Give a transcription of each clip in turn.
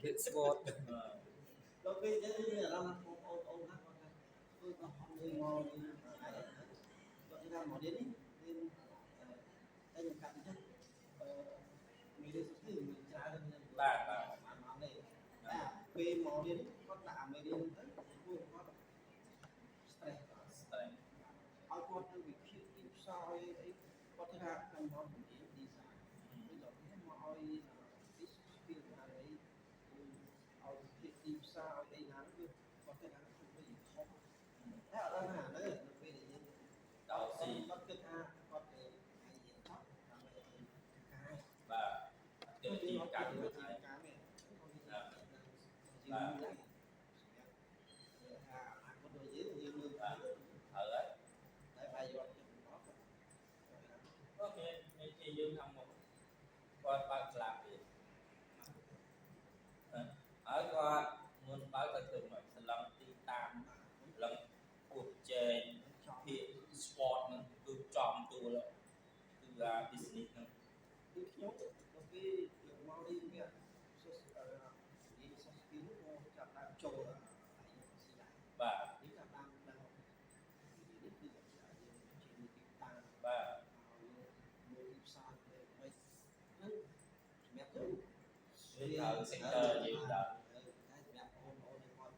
ភាគ SWOT ដល់ពេលអញ្ចឹងមានអារម្មណ៍ថាបងប្អូនអូនណាគាត់ថាធ្វើដល់អត់មួយមកនេះហើយគាត់ថាមកនេះនេះរៀនតែខ្ញុំកាត់អញ្ចឹងអឺមានរៀនសុទ្ធមានច្រើន បាទបាទ បានមកនេះតែពេលមករៀនគាត់ដាក់មេរៀនទៅពួកគាត់ stress stress ឲ្យគាត់ទៅវិភាគទីផ្សារអីគាត់ថាខ្ញុំមកនិយាយ design ពីដល់នេះមកឲ្យ this skill ណាអីឲ្យវិភាគទីផ្សារឲ្យអីណាគឺគាត់ថាគឺវាធំតែអត់ដឹងថានៅពេលដែលយើង ដល់ស៊ី គាត់គិតថាគាត់ទៅឲ្យរៀនថតដើម្បីឲ្យកាយ បាទគេជីវកម្ម ជី មួយ វកម្មនេះ បាទ យើងដែរថាអនាគតរបស់យើងយើងមើល បាទហើយហើយ តែបាយយកចិត្តមក អូខេនេះជាយើងខាងមុខគាត់បើកស្លាបទៀតហើយគាត់មុនបើកទៅធ្វើមកស្លឹងទីតាមស្លឹងពួតចែងភាគ SWOT ហ្នឹងគឺចំទួលគឺអា business ហ្នឹង គឺខ្ញុំដល់ពេលយកមកនេះវាសុសអឺនិយាយសុសពីនោះមកចាប់ដើមចូលហើយស៊ីដែរ បាទ នេះចាប់ដើមដល់នេះគឺយើងជាទីតាំង បាទ មើលទីផ្សារទៅមិនហ្នឹងសម្រាប់យើង វាត្រូវ sector យើងដល់ តែសម្រាប់បងប្អូនគាត់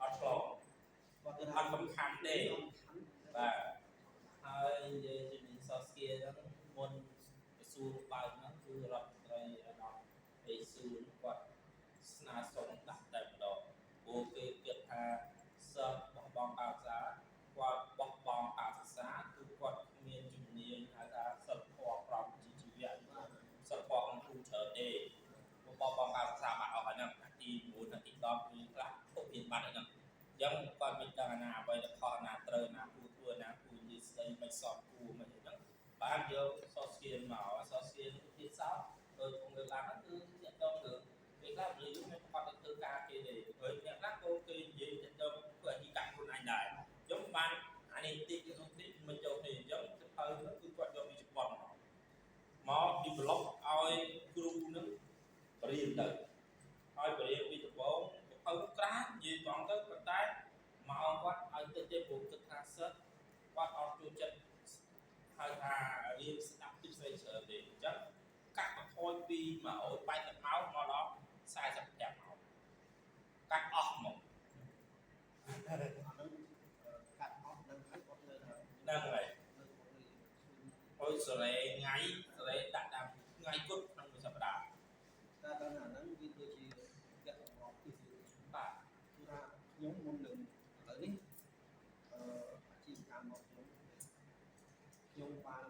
អត់ឆ្លង គាត់ អត់សំខាន់ទេបាទហើយនិយាយជា soft skill ហ្នឹងមុនក្រសួងបើកហ្នឹងគឺរដ្ឋមន្ត្រីរបស់អេស៊ូនគាត់ស្នើសុំដាក់តែម្ដងព្រោះគេគិតថាសិស្សបោះបង់ការសិក្សាគាត់បោះបង់ការសិក្សាគឺគាត់គ្មានជំនាញហៅថាសិលធម៌ក្រមជីវៈសិលធម៌ក្នុងគ្រូច្រើនទេបោះបង់ការសិក្សាបាត់អស់ហើយហ្នឹងអាទី9អាទី10គឺខ្លះឈប់រៀនបាត់ហើយហ្នឹងអញ្ចឹងគាត់មិនដឹងអាណាអ្វីដែលខុសអាណាត្រូវអាណាគួរធ្វើអាណាគួរនិយាយស្ដីមិនសមគួរមិនអីហ្នឹងបានយក soft skill មក soft skill ទៀតសោតដោយពងលើកឡើងហ្នឹងគឺទាក់ទងរឿងពេលខ្លះមនុស្សមិនគាត់ទៅធ្វើការគេទេហើយអ្នកខ្លះក៏គេនិយាយទាក់ទងធ្វើអាជីវកម្មខ្លួនឯងដែរអញ្ចឹងបានអានេះតិចនោះតិចមិនចូលគ្នាអញ្ចឹងសភៅហ្នឹងគឺគាត់យកពីជប៉ុនមកមក develop ឲ្យគ្រូនឹងបរៀនទៅហើយបរៀនពីដំបូងសភៅក្រាស់និយាយត្រង់ទៅប៉ុន្តែមកគាត់ឲ្យតិចទេព្រោះគិតថាសិស្សគាត់អត់ចូលចិត្តហៅថារៀនស្ដាប់ទីស្ដីច្រើនទេអញ្ចឹងកាត់បន្ថយពី180ម៉ោងមកដល់45ម៉ោងកាត់អស់មក អាហ្នឹងកាត់អស់នឹងហើយគាត់នៅថា ហ្នឹងហើយ នៅគាត់នៅ ហើយសេរីថ្ងៃសេរីដាក់តាមថ្ងៃគត់ក្នុងមួយសប្តាហ៍ តែដល់អាហ្នឹងវាដូចជាវគ្គសម្រាប់ទី បាទ គឺថាខ្ញុំមុននឹងឥឡូវនេះអឺអាជីវកម្មរបស់ខ្ញុំខ្ញុំបាន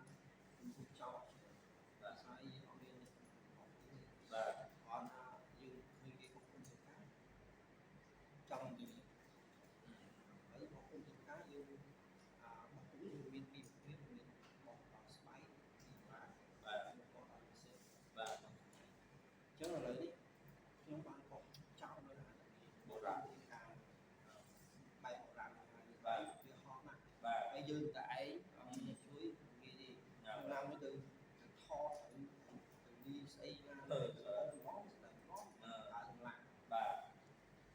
ជំរុញចោលបាទស្អីយើងអត់មានអត់ទេ បាទ គាត់ថាយើងឃើញគេកំពុងធ្វើការចង់និយាយហើយកំពុងធ្វើការយើងអារបស់យើងមានពីរមានមានបោះដល់ស្បែកពីបាទ បាទ បោះដល់ពិសេស បាទ អញ្ចឹងឥឡូវនេះខ្ញុំបានបោះចោលនៅអា បុរាណ ការបែបបុរាណហើយវាហោះណាស់ បាទ ហើយយើងតែឯងអត់មានជួយគេទេណាមួយទៅទៅថតទៅទៅលីស្អីណាទៅមកស្ដែងមក អឺ ដើរកម្លាំង បាទ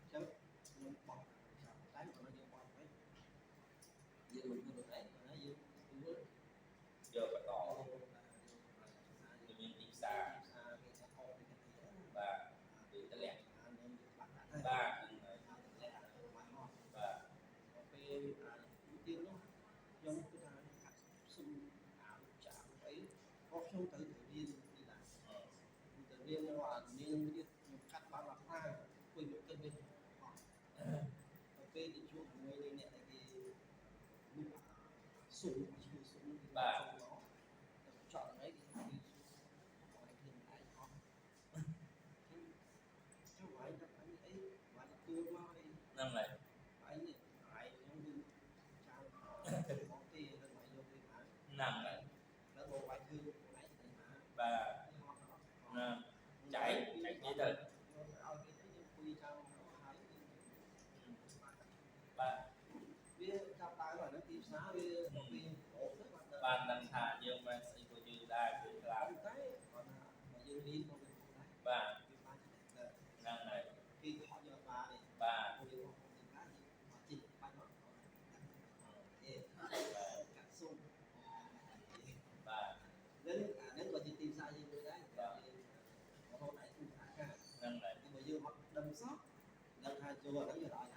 អញ្ចឹងខ្ញុំបោះចោលតែបើយើងបោះវិញយើងលុយខ្លួនឯងណាយើងទទួល យកបន្ត ទៅ ទៅមានទីផ្សារ ផ្សារគេថាអត់ពីគេ បាទគឺតម្លាក់ អានេះយើងបាក់ដាក់ បាទហ្នឹងហើយ តម្លាក់មកហោះ បាទ ដល់ពេលអាទៀតនោះខ្ញុំគឺថាកាត់សុំអាវចាក់អីក៏ខ្ញុំទៅទៅរៀននេះដែរទៅរៀននៅអានេះទៀតខ្ញុំកាត់បានមកប្រាគួយមកគិតវិញអត់ដល់ពេលទៅជួបជាមួយនឹងអ្នកដែលគេលក់សុំឈ្មោះសុំមកទៅចောက်អីគេគេឲ្យខ្ញុំឯងអត់ចុះវាយដល់អីអីវាយទទួលមកអី ហ្នឹងហើយ ឯងនេះឯងខ្ញុំគឺចាំមកទេនឹងមកយកគេមក ហ្នឹងហើយ แล้วบอกไว้คือไหนไหนมา បាទហ្នឹងចែកចែកនេះទៅ เอาគេទៅយើងคุยចាំហើយ បាទ វាចាប់ដើមអាហ្នឹងទីផ្សារវាដល់ពេលអូទៅបាន បានដឹងថាយើងមិនស្អីក៏យើងដែរពេលខ្លះ តែគាត់ថាបើយើងរៀនក៏វាដែរ បាទ វាបានចំណេះ ដឹងសោះដឹងថាចូលអាហ្នឹងយកឲ្យណា។